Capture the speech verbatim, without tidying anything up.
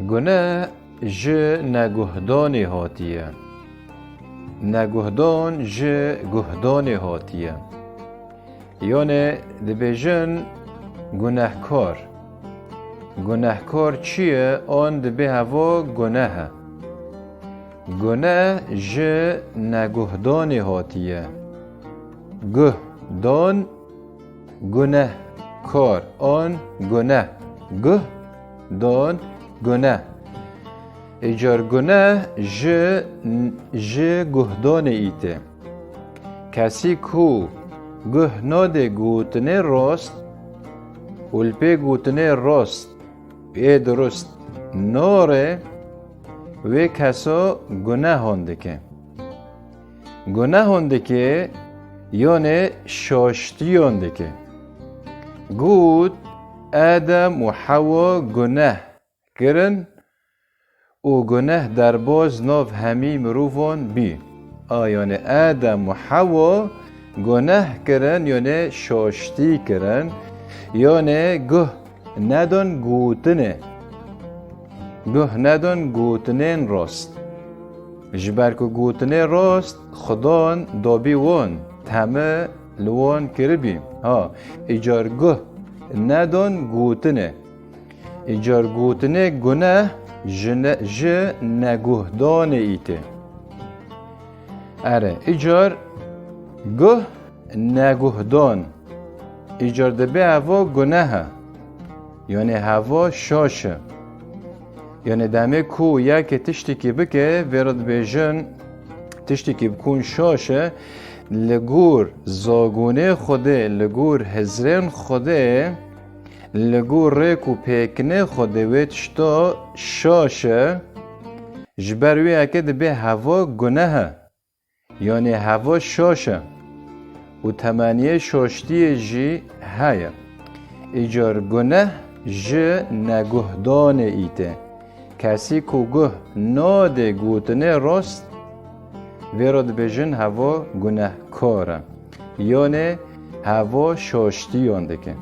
Guneh ji neguhdanê hatiye. Neguhdan ji guhdanê hatiye. Yanê dibêjin gunehkar. Gunehkar çi ye? An dibê heva guneh e. Guneh ji neguhdanê hatiye. Guh, dan, guneh, kar, an, guneh. Guh, dan, guneh. Îcar guneh ji, ji guhdanê îtê. Kesî ku guh nadê gotinê rast û li pê gotinê rast ê dirust nare, wê kesa gunehan dike. Gunehan dike, yanê şaştiyan dike. Got, Adem û Hewa guneh kirin û guneh derbaz nav hemî mirovan bî. A, yanê Adem û Hewa guneh kirin, yanê şaştî kirin, yanê guh nedan gotinê. Guh nedan gotinên rast. Ji ber ku gotinê rast, Xudan dabî wan, teme li wan kiribî. Ha, îcar guh nedan gotinê. Îcar gotinê guneh ji ne-, ji neguhdanê îtê. Ere, îcar guh neguhdan. Îcar dibê heva guneh e. Yanê heva şaş e. Yanê demê ku yekê tiştekî bike, vê re dibêjin, tiştekî bikun şaş e, li gor zagonê Xwedê, li gor hizrên Xwedê, li gor rêk û pêkinê Xwedê wê tişta şaş e, ji ber wê yekê dibê heva guneh e. Yanê heva şaş e û temeniyê şaştiyê jî heye. Îcar guneh ji neguhdanê îtê. Kesî ku guh nadê gotinê rast, vê re dibêjin heva gunehkar e. Yanê heva şaştiyan dike.